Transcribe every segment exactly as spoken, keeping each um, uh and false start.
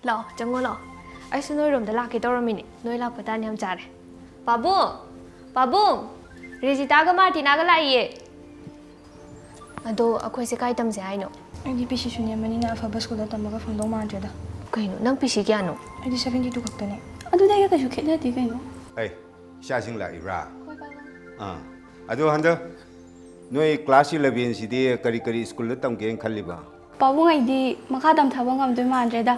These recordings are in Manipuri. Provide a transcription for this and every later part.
ꯂꯥꯛꯑꯣ, ꯆꯪꯉꯣ, ꯂꯥꯛꯑꯣ꯫ ꯑꯩꯁꯨ ꯅꯣꯏꯔꯣꯝꯗ ꯂꯥꯛꯀꯦ ꯇꯧꯔꯝꯃꯤꯅꯦ꯫ ꯅꯣꯏ ꯂꯥꯛꯄ ꯇꯥꯟ ꯌꯥꯝ ꯆꯥꯔꯦ꯫ ꯄꯥꯕꯨꯡ! ꯄꯥꯕꯨꯡ! ꯔꯦꯖꯤꯇꯥꯒ ꯃꯥꯔꯇꯤꯅꯥꯒ ꯂꯥꯛꯏꯌꯦ꯫ ꯑꯗꯣ ꯑꯩꯈꯣꯏꯁꯦ ꯀꯥꯏ ꯇꯝꯁꯦ ꯍꯥꯏꯅꯣ? ꯑꯩꯗꯤ ꯄꯤ ꯁꯤꯁꯨ ꯅꯦꯝꯕꯅꯤꯅ ꯑꯐꯕ ꯁ꯭ꯀꯨꯜꯗ ꯇꯝꯃꯒ ꯐꯪꯗꯧ ꯃꯥꯟꯗ꯭ꯔꯦꯗ꯫ ꯀꯩꯅꯣ, ꯅꯪ ꯄꯤ ꯁꯤ ꯀꯌꯥꯅꯣ? ꯑꯩꯗꯤ ꯁꯚꯦꯟꯇꯤ ꯇꯨ ꯈꯛꯇꯅꯦ꯫ ꯑꯗꯨꯗꯤ ꯑꯩꯒ ꯀꯩꯁꯨ ꯈꯦꯠꯅꯗꯦ ꯀꯩꯅꯣ꯫ ꯑꯩ, ꯏꯆꯥꯁꯤꯡ ꯂꯥꯛꯏꯕ꯭ꯔꯥ? ꯍꯣꯏ, ꯄꯥꯕꯨꯡ꯫ ꯑꯥ꯫ ꯑꯗꯣ ꯍꯟꯗꯛ ꯅꯣꯏ ꯀ꯭ꯂꯥꯁ ꯏꯂꯚꯦꯟꯁꯤꯗꯤ ꯀꯔꯤ ꯀꯔꯤ ꯁ꯭ꯀꯨꯜꯗ ꯇꯝꯒꯦꯅ ꯈꯜꯂꯤꯕ? ꯄꯥꯕꯨꯡ, ꯑꯩꯗꯤ ꯃꯈꯥ ꯇꯝꯊꯕ ꯉꯝꯗꯣꯏ ꯃꯥꯟꯗ꯭ꯔꯦꯗ꯫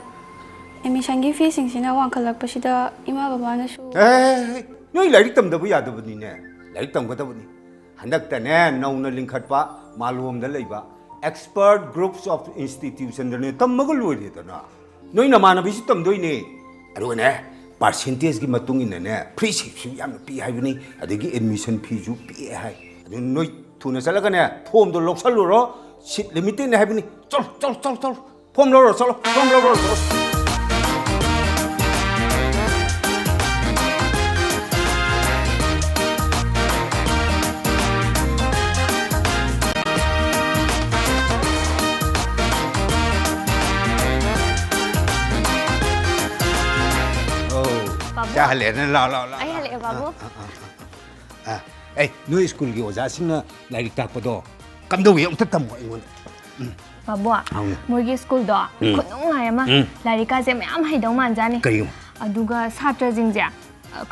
ꯑꯦꯗꯃꯤꯁꯟꯒꯤ ꯐꯤꯁꯤꯡꯁꯤꯅ ꯋꯥꯡꯈꯠꯂꯛꯄꯁꯤꯗ ꯏꯃꯥ ꯕꯕꯥꯅꯁꯨ ꯍꯦ, ꯍꯦ, ꯍꯦ, ꯍꯦ꯫ ꯅꯣꯏ ꯂꯥꯏꯔꯤꯛ ꯇꯝꯗꯕ ꯌꯥꯗꯕꯅꯤꯅꯦ꯫ ꯂꯥꯏꯔꯤꯛ ꯇꯝꯒꯗꯕꯅꯤ꯫ ꯍꯟꯗꯛꯇꯅꯦ ꯅꯧꯅ ꯂꯤꯡꯈꯠꯄ ꯃꯥꯂꯣꯝꯗ ꯂꯩꯕ Expert Groups of Institutionꯗꯅꯦ ꯇꯝꯃꯒ ꯂꯣꯏꯔꯦꯗꯅ꯫ ꯅꯣꯏ ꯅꯃꯥꯟꯅꯕꯤꯁꯨ ꯇꯝꯗꯣꯏꯅꯦ꯫ ꯑꯗꯨꯒꯅꯦ, ꯄꯥꯔꯁꯦꯟꯇꯦꯖꯀꯤ ꯃꯇꯨꯡ ꯏꯟꯅꯅꯦ, ꯐ꯭ꯔꯤ ꯁꯤꯠꯁꯨ ꯌꯥꯝꯅ ꯄꯤ ꯍꯥꯏꯕꯅꯤ, ꯑꯗꯒꯤ ꯑꯦꯗꯃꯤꯁꯟ ꯐꯤꯁꯨ ꯄꯤꯛꯑꯦ ꯍꯥꯏ꯫ ꯑꯗꯨ ꯅꯣꯏ ꯊꯨꯅ ꯆꯠꯂꯒꯅꯦ, ꯐꯣꯝꯗꯣ ꯂꯧꯁꯜꯂꯨꯔꯣ, ꯁꯤꯠ ꯂꯤꯃꯤꯇꯦꯠꯅꯦ ꯍꯥꯏꯕꯅꯤ꯫ ꯆꯠꯂꯣ, ꯆꯠꯂꯣ, ꯆꯠꯂꯣ, ꯆꯠꯂꯣ꯫ ꯐꯣꯝ ꯂꯧꯔꯣ, ꯆꯠꯂꯣ, ꯐꯣꯝ ꯂꯧꯔꯣ, ꯆꯠꯂꯣ꯫ ꯑꯧ, ꯄꯥꯕꯨꯡ꯫ ꯆꯥ ꯍꯜꯂꯛꯑꯦꯅ, ꯂꯥꯎ, ꯂꯥꯎ, ꯂꯥꯎ, ꯑꯩ ꯂꯥꯎ꯫ ꯍꯜꯂꯛꯑꯦ, ꯄꯥꯕꯨꯡ꯫ ꯑꯥ, ꯑꯥ, ꯑꯥ, ꯑꯥ꯫ ꯑꯦ, ꯅꯣꯏ ꯁ꯭ꯀꯨꯜꯒꯤ ꯑꯣꯖꯥꯁꯤꯡꯅ ꯂꯥꯏꯔꯤꯛ ꯇꯥꯛꯄꯗꯣ ꯀꯝꯗꯧꯏ? ꯑꯝꯇ ꯇꯝꯃꯣ ꯑꯩꯉꯣꯟꯗ꯫ ꯎꯝ꯫ ꯄꯥꯕꯨꯡ, ꯍꯥꯎꯅꯦ꯫ ꯃꯣꯏꯒꯤ ꯁ꯭ꯀꯨꯜꯗꯣ ꯎꯝ꯫ ꯈꯨꯅꯨꯡꯉꯥꯏ ꯑꯃ꯫ ꯎꯝ꯫ ꯂꯥꯏꯔꯤꯛꯀꯥꯁꯦ ꯃꯌꯥꯝ ꯍꯩꯗꯧ ꯃꯥꯟꯖꯥꯠꯅꯤ꯫ ꯀꯔꯤꯒꯨꯝꯕ? ꯑꯗꯨꯒ ꯁꯥꯇ꯭ꯔꯁꯤꯡꯁꯦ, ꯑ,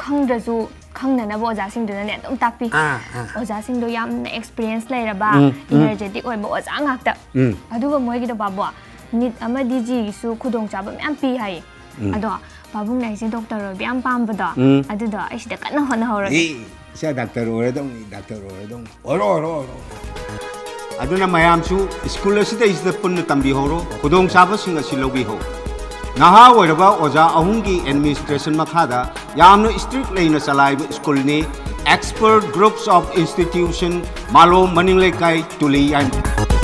ꯈꯪꯗ꯭ꯔꯁꯨ ꯈꯪꯅꯅꯕ ꯑꯣꯖꯥꯁꯤꯡꯗꯨꯅꯅꯦ ꯑꯗꯨꯝ ꯇꯥꯛꯄꯤ꯫ ꯑꯥ, ꯑꯥ꯫ ꯑꯣꯖꯥꯁꯤꯡꯗꯣ ꯌꯥꯝꯅ ꯑꯦꯛꯁꯄꯤꯔꯤꯌꯦꯟꯁ ꯂꯩꯔꯕ, ꯎꯝ, ꯎꯝ꯫ ꯏꯅꯔꯖꯦꯇꯤꯛ ꯑꯣꯏꯕ ꯑꯣꯖꯥ ꯉꯥꯛꯇ꯫ ꯎꯝ꯫ ꯑꯗꯨꯒ ꯃꯣꯏꯒꯤꯗꯣ ꯄꯥꯕꯨꯡ, ꯅꯤꯠ ꯑꯃꯗꯤ ꯖꯤꯒꯤꯁꯨ ꯈꯨꯗꯣꯡꯆꯥꯕ ꯃꯌꯥꯝ ꯄꯤ ꯍꯥꯏꯌꯦ꯫ ꯎꯝ꯫ ꯑꯗꯣ ꯄꯥꯕꯨꯡꯅ ꯑꯩꯁꯦ ꯗꯣꯛꯇꯔ ꯑꯣꯏꯕ ꯌꯥꯝ ꯄꯥꯝꯕꯗꯣ, ꯎꯝ꯫ ꯑꯗꯨꯗꯣ ꯑꯩ ꯁꯤꯗ ꯀꯟꯅ ꯍꯣꯠꯅꯍꯧꯔꯒꯦ꯫ ꯑꯦ, ꯏꯆꯥ ꯗꯥꯛꯇꯔ ꯑꯣꯏꯔꯗꯧꯅꯤ, ꯗꯥꯛꯇꯔ ꯑꯣꯏꯔꯗꯧꯅꯤ꯫ ꯑꯣꯏꯔꯣ, ꯑꯣꯏꯔꯣ, ꯑꯣꯏꯔꯣ, ꯑꯣꯏꯔꯣ꯫ ꯑꯗꯨꯅ ꯃꯌꯥꯝꯁꯨ ꯁ꯭ꯀꯨꯜ ꯑꯁꯤꯗꯩꯁꯤꯗ ꯄꯨꯟꯅ ꯇꯝꯕꯤꯍꯧꯔꯣ, ꯈꯨꯗꯣꯡꯆꯥꯕꯁꯤꯡ ꯑꯁꯤ ꯂꯧꯕꯤꯍꯧ꯫ ꯅꯍꯥ ꯑꯣꯏꯔꯕ ꯑꯣꯖꯥ ꯑꯍꯨꯝꯒꯤ ꯑꯦꯗꯃꯤꯅꯤꯁꯇ꯭ꯔꯦꯁꯟ ꯃꯈꯥꯗ ꯌꯥꯝꯅ ꯏꯁꯇ꯭ꯔꯤꯛ ꯂꯩꯅ ꯆꯂꯥꯏꯕ ꯁ꯭ꯀꯨꯜꯅꯤ Expert Groups of Institution, ꯃꯥꯂꯣꯝ ꯃꯅꯤꯡ ꯂꯩꯀꯥꯏ, ꯇꯨꯂꯤ ꯌꯥꯏꯃ꯫